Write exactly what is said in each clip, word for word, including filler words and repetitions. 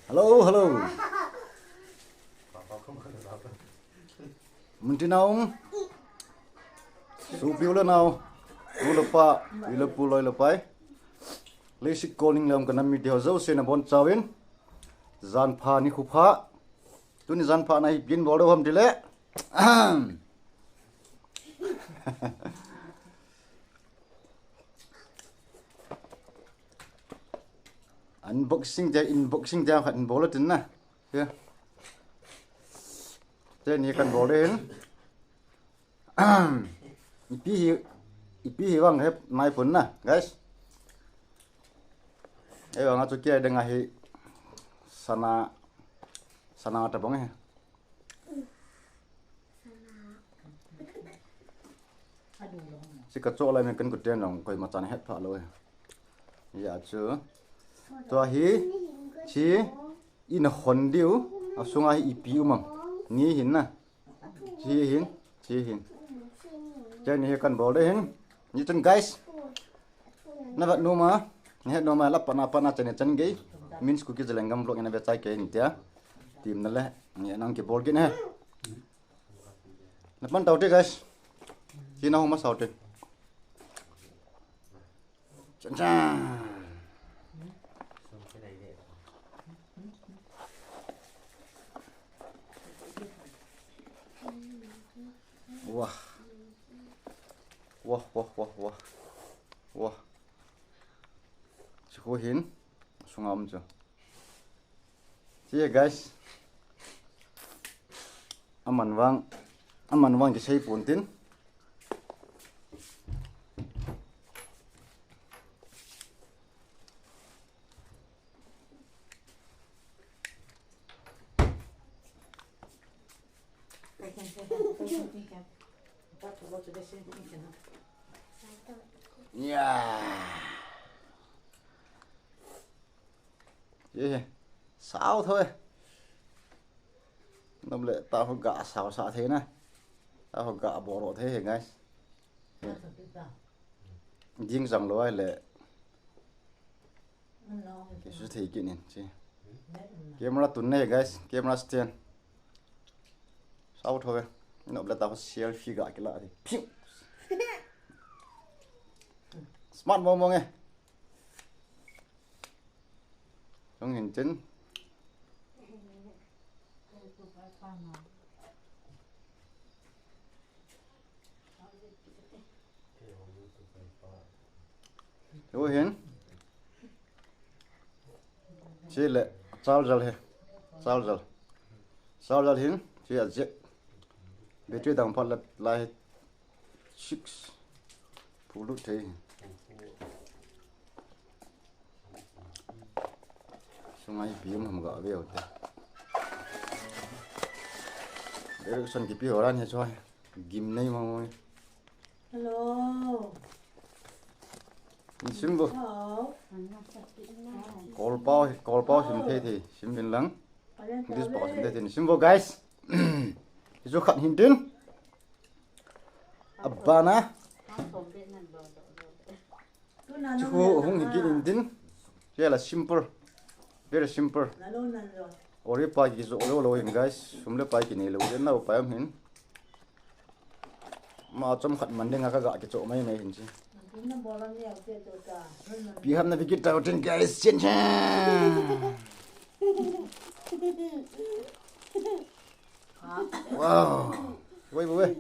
Hello, hello. Muntina um. Supiu le nao. U le pa, u le pu, loi le pai. Leisik kolning le um kanam mite ho jouse nabonchauvin. Janpha nikho pha. Tuni janpha na hi ipi bol ding ham tile. Unboxing te, unboxing te khat bol tin na. Hia. Teni kan bol ding hin. Ipi hi, ipi hi vang he nai pun na, guys. Ei vang a chu kia ding ahi sana, sana tabang he. Chi ka cho lai men kan ku ten long koi ma chan het pha lo he. Ya chu. Tua hi chi in hon diu asunga hi ipi um am. Ni hin na. Chi hin, chi hin. Chani hi kan bol ding hin. Ni chun guys. Na vet nom a, na het nom a la pana pana chani chan gei. Min school ki Zalengam vlog na ve chai ke hin tia. Team na le, ni nang ki bol ki ne. Na pan tau te guys. Chi na ho ma sau te. Chan chan. Wah. Wah, wah, wah, wah. Wah. Chi khu hin. Sunga um chu. Chi guys. Aman vang. Aman vang kisei pon tin. Yeah. Ye, sao thôi. Nom le ta ho ga sao sa thei na. Ta ho ga bol thei he, guys. Ding jang lo ai le. Kisu thei kit in chi. Camera tun ne, guys. Camera stand. Sao thove. Nom le ta ho selfie ga kila thei. Piu. Smart mo mo nge. Jong hin tin. Jong hin. Chi le charger he. Charger. Charger hin. Chi a jack. Battery dang phat le lai. Six. Pulu thei. Sungai ipi um ham ga ve u te. Direction kipe ho ran he choi. Gim nei mo mo. Hello. Ni sim bo. Hello. Kol pao, kol pao sim thei thei. Sim bin lang. English pao sim thei thei. Ni sim bo, guys. Isu khat hin tin. Abana. Chu hung hi kit in tin. Hiala simple. Very simple. Ori pa kijo lo lo hin, guys. Sum le pai kinei lo. Nau pa um hin. Ma chom khat man ding a ka ga kicho mai mai hin chi. Pi ham na bigit tau tin, guys. Chen chen. Wow. Wei, wei, wei.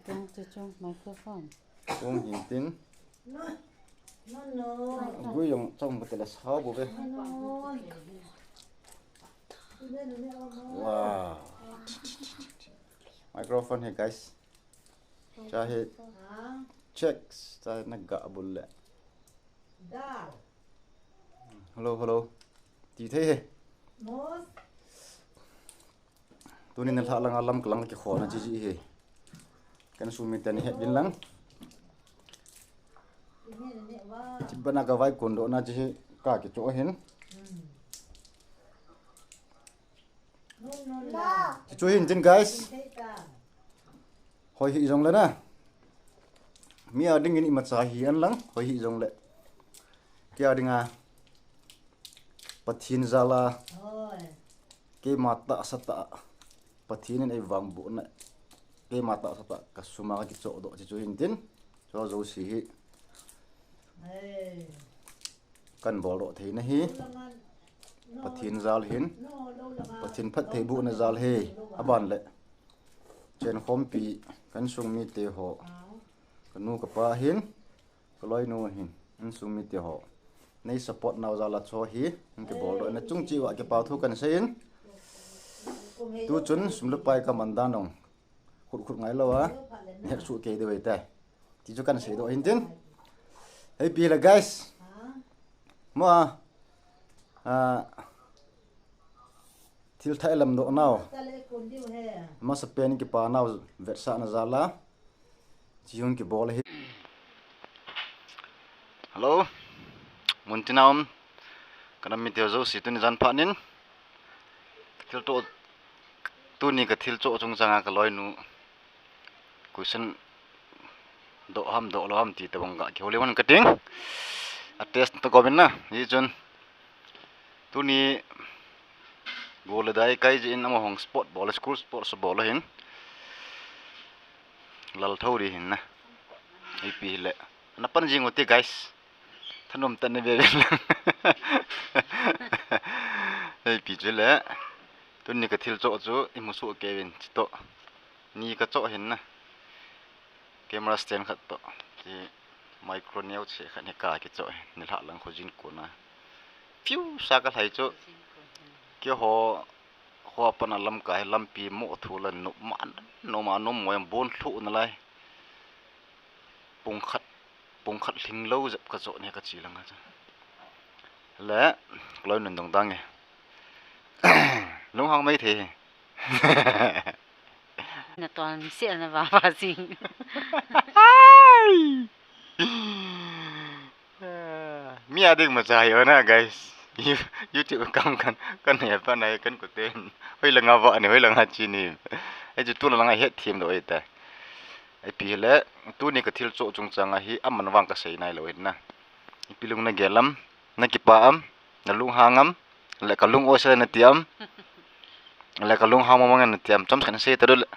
Chung, chung, chung, microphone. Kong hin tin. Gui jong chom ka tele sao bo ve. Wow. Microphone he, guys. Cha he. Checks. Cha he na ga bul le. Hello, hello. Ti thei he. Tuni na lha langa lam kalang kikhona chi chi hi. Kan sumi teni het din lang. Chi bana ka vai kondo na chi hi ka kicho hin. Kicho hin tin, guys. Hoi hi jong le na. Mi a ding in imacha hi an lang. Hoi hi jong le. Kei a dinga Pathen jal a, keima tahsa tah a Pathen in eivangbohna, keima tahsa tah a kasum a kakichohdoh chu, chu hintin, chu jouse hi kahin boldoh theina hi Pathen jal hin, Pathen phattheibohna jal hi, aban le chenkhompi ka insung mite ho, kanu kapa hin, kaloinu hin, insung mite ho, nei support nau jal a chu hi kahin kiboldoh in, achung cheh uva kipa thu kahin seiyin, tuchun sum le pai kaman dan jong khut khut ngailou a, hetsoh kei diu ahitai, ti chu kahin seidoh hintin. Hei ipi le guys, mo a, thil thah i lamdoh nau, amasapen in kipa nau vetsahna jal a, chu kahin kibol ahi. Hello, muntina um kanam mite jouse, tuni jan phat in kathil choh, tuni kathil choh chungchang a kaloinu question doh ham doh lou ham ti tobang ga kihoulim un kating, a test toh komin na, hichun tuni go le dai kai jeh in amahon sport bol, school sports bol ahin, lal thou ding ahin na, ipi hile, ana pan jing ute guys, thanom tah in nave uvin lang, ipi chu le, tuni kathil choh chu imu soh kei uvin, chutoh ni kachoh ahin na, camera stand khat toh, chu micro neo cheh khat hi kakichoh ahin, nilhah lang khojin kona, phiu sa kalhai chu, keiho hoa pat a lamkai hi lampi moh thu la nopma, nopma, nopmo jong bon lhuh nalai, pung khat, pung khat lhinglou jep kachoh ni kache lang a chu, le kaloinun dong dang e, lunghang mai thei hi. Natong sel na vava jing. Mi a ding macha hi o na guys, YouTube account kan, kan he pa na kan ko ten, hoilanga vah ni, hoilanga che ni, hichu tun langa hetthem lou ahitai. Ipi hile, tuni kathil choh chungchang a hi aman vang kasei nailou ahin na, ipi lung nagel am, nakipa am, nalunghang am, le kalung oi sele nati am, le kalunghang mong mong e nati am, chomkhat sei tadol le.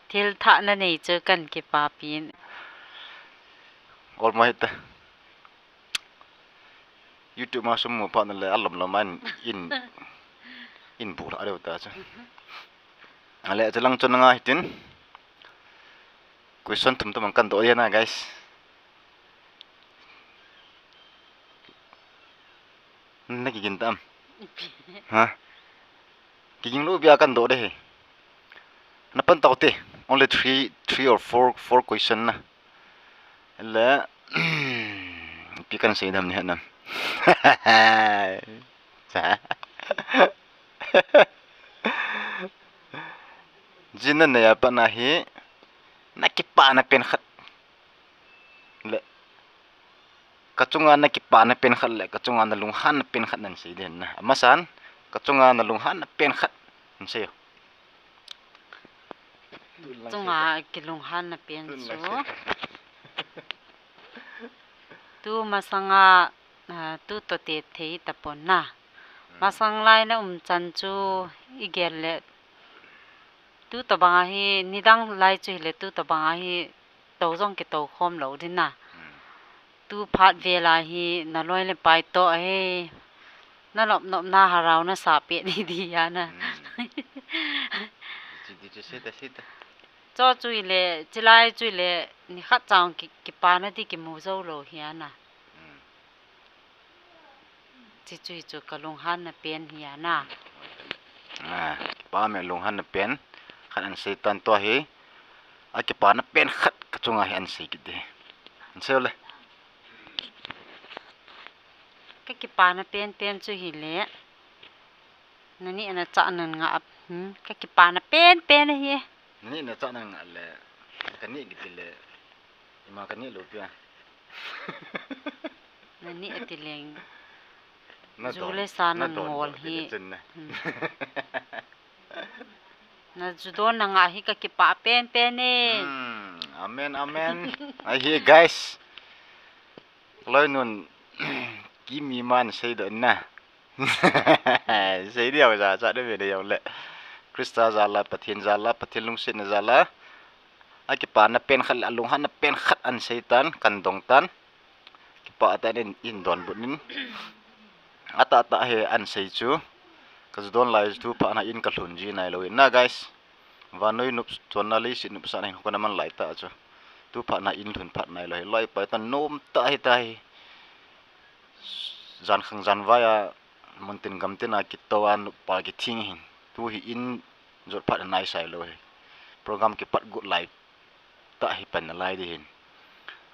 Thil thah nanei chu kahin kipapin, olmo hita, YouTube ma sum mu phat na le alom lom a in, in bu lha deu ta chu, ale chulang chun anga hitin, question thum thum kahin doh dia na guys, nakigin tam, ha, kigin lou bia kahin doh de hi, napan tau te, only three, three or four, four question na, le, ipi kahin sei dem ni ha nam, jin nanei a pat na hi, nakipana pen khat le, kachunga nakipana pen khat le kachunga nalunghanna pen khat nahin sei ding na, amasan, kachunga nalunghanna pen khat hinsei o. Chunga kilunghanna pen chu, tu masanga, tutoh tethei tapon na, masang lai na umchan chu igel le, tutobang a hi, nidang lai chu hile tutobang a hi tou jong kitou khom lou ding na, tu phat vel a hi naloi le pai toh ahi, nalop nopna harau nasah pet ni dia na, chu chu hile, chulai chu hile, nikhat cha ki, kipana ti kimu jou lou hi ana, chu chu hi chu kalunghanna pen hi ana, kipa me lunghanna pen khat ahin sei tan, tua hi akipana pen khat kachunga hi ahin sei kit ding, ahin sei le, kakipana pen pen chu hile, naneh nachah nangah, kakipana pen pen ahi, naneh nachah nangah le, kaneh kiti le, ima kaneh lou pia, naneh ati leng, ju le sa nangol hi, naju don nangah hi kakipa pen pen e. Amen, amen. Ahi guys, Loinun, kimi man sei doh na. Sei diu ja cha de ve de jongle. Christa jal a, Pathen jal a, Pathen lungsetna jal a, akipana pen khat le alunghanna pen khat ahin sei tan, kahin dong tan. Kipah tan in, in donbut in. Atahtah hi ahin sei chu. Ka ju don lai chu thupha na in ka lhun ji nailou in na, guys. Vannoi nopsahna, leiset nopsahna hin kona man lai tah chu. Thupha na in lhun phat nailou hi. Loi pai tan, nom tah hi ta hi. Jan khang jan vai a, muntin gamtin a kitou a, nupa kithing hin. Tu hi in jot phat nai sai lou hi. Program kipat got lai tah hi pan nalai di hin.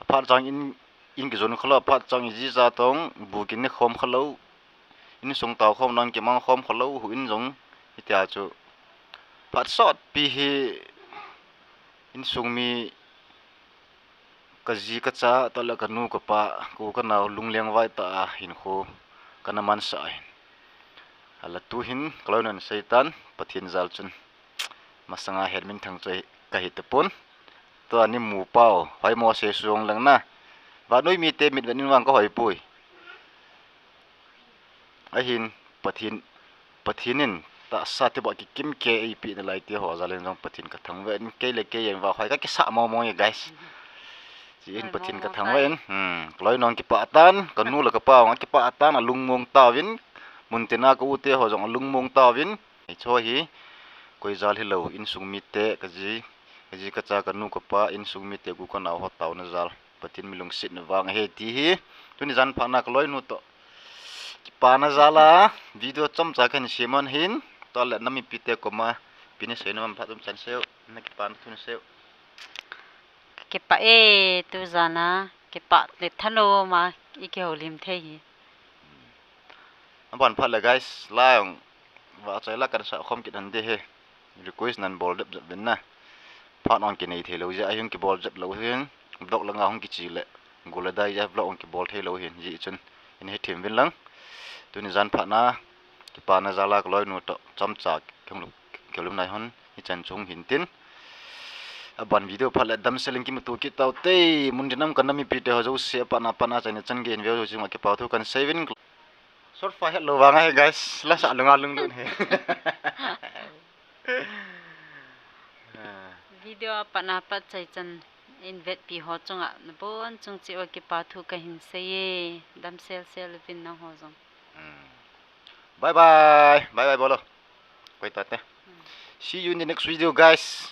Aphat chang in, in kijon khalou, aphat chang iji ja tong, bu kin ne khom khalou. Insung tao khom nang kimang khom khalou, hu in jong, hitia chu. Phat sot pi hi, insung mi, ka ji ka cha, tah le ka nu ka pa, ka u ka nao, lungleng vai tah a hinkho kana mansah ahin. Ahinla tu hin, ka loinun sei tan, Pathen jal chun. Masanga het minthang chu ka hi tapon. Tua ni mu pau, hoi mo se suang lang na. Vannoi mite mit vet in vang ka hoi poi. Ahin, Pathen, Pathen in tahsa tibah kikim kei eipeh nalai ti ho jal in jong Pathen ka thangvah in, kei le kei jeng va hoi ka kisah mo mo e, guys. Chi in Pathen ka thangvah in, hmm, ka loinun kipah tan, ka nu le ka pa jong kipah tan, alungmong tauvin, muntin a ka u te ho jong alungmong tauvin. Hiche hi, koi jal hilou, insung mite, ka ji, ka ji ka cha, ka nu ka pa, insung mite, ka u ka nao ho taona jal. Pathen mi lungsetna vang ahi ti hi. Tuni jan phat na ka loinu toh kipana jal a video chomcha kahin sem ahin. Tua le na mipite koma ipi na sei nom em, phat chomcha sei o, na kipana thu na sei o. Ka kipah e, tu jan a kipah le thanom a i kihoulim thei hi. Aban phat le guys, la jong vachoi la kan sa khom kit hon ding ahi. Request nan bol dep jep uvin na. Phat hung kinei thei lou jeh a hung kibol jep lou hin. Vlog langa hung kiche le, gol le dai jeh a vlog hung kibol thei lou hin. Hijeh chun, in hethem uvin lang. Tuni jan phat na, kipana jal a ka loinu toh chomcha kihoulim nai hon, hichan chung hin tin. Aban video phat le damsel in kimuto kit tau te, mun dinam ka na mipite ho jouse, apatna patna chaina chan gei in veu jouse chunga kipa thu kan sei uvin. Solfa het lou vang ahi guys, la sa lunga lunglut hi. Video a patna pat chai chan in vetpi ho chunga nabon chung cheh uva kipa thu kahin sei e, damsel sel uvin nangho jong. Hmm. Bye bye. Bye bye bolo. Koi tate. Hmm. See you in the next video, guys.